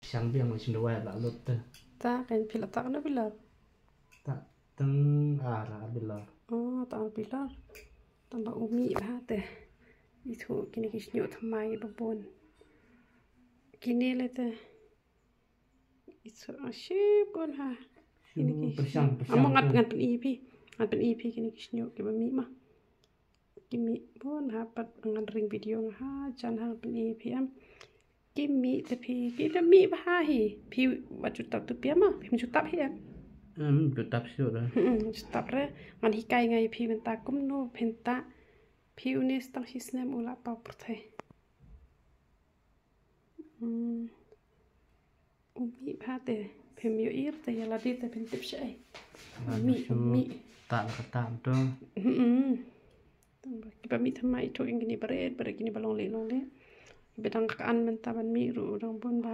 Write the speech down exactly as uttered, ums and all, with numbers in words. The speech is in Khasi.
Shang biang ma shin dawai la lut te. Ta kan phi la tak na bilor. Ta tang ar ar bilor. Oh, ta ar bilor. Tang ba u mih bha te. Ithuh kine ki shñiuh thymmai ba bun. Kine le te. Ithuh a shibun ha. Kine ki pyrshang, pyrshang. Amo ngat ngat pyn-i phi. Ngat pyn-i phi kine ki shñiuh ki ba mih ma. Ki mih bun ha pat ngan ring video nga ha jan ha pyn-i phi em. Ki mih te phi, ki te mih bha hi. Phi wat ju tap tu pia ma, phi ju tap hi em. Em, ju tap shu da. Hmm, ju tap re. Ngan hikai ngai phi mynta kumno phin ta. Phi une stang shi snem u la paw pyrthei. Hmm. U mih bha te, phim ïohi te ïa lade te phin tip shaei. U mih, u mih. Ta la ka ta to. Hmm. Kiba mih thymmai ithuh ïa kine barit barit kine ba long leh long leh. Kiba dang ka an mynta ban mih ruh dang bun ba.